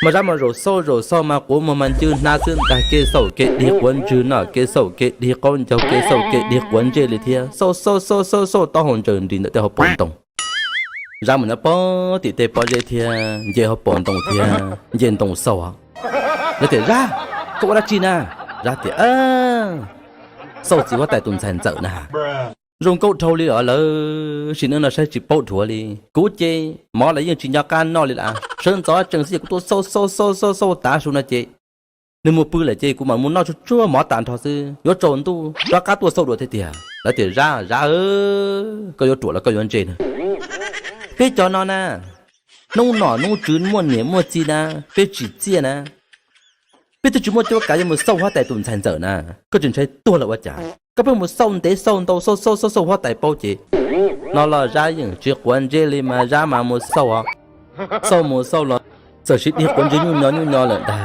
Mas Zab mas zaum xauj zaum xauj mas quav muag mas ncw hnab xwb ntag, kev xauj kev dig quav ntswg no, kev xauj kev dig qaub ncaug, kev xauj kev dig quav ntsej li thiab. Xauj xauj xauj xauj xauj taub hau ntsaws nris ntawm tej hauv paus ntoo. Zab mus nyob pob tim tej pob zeb thiab nce hauv paus ntoo thiab nce ntoo xauj. Lawv tias, Zab, koj ua dab tsi na? Zab tias, Xauj txiv huab tais tus ntxhais ntxawm na. Zoo nkauj dhau li os lawv, sim neej no saib tsis paub dhuav li. Kuv ces mov los yeej tsis nco qab noj li las, sawv ntxov tsees xwb ces kuv tuaj xauj xauj xauj xauj xauj tav su no ces nws mus pw lawm ces kuv mam mus noj tsuag tsuag mov tas nrho xwb, yuav tsaus ntuj rov qab tuaj xauj dua thiab tiag. Lawv tias, Zab, Zab, koj yuav ruam los koj yuav ntse na? Peb cov no na, hnub nom hnub tswv muaj niam muaj txiv na, peb tsim txiaj na. Peb twb tsis muaj cuab kav yuav mus xauj huab tais tus ntxhais ntxawm na, koj tseem ntshai tuag lawm ua cas? Koj pheej mus xauj ntev xauj ntau xauj xauj xauj xauj huab tais paub ces. No los Zab yeej tsis quav ntsej li mas Zab mas mus xauj os. Xauj mus xauj los txawm sis dig quav ntsej nyuj nyo nyuj nyo lawm ntag.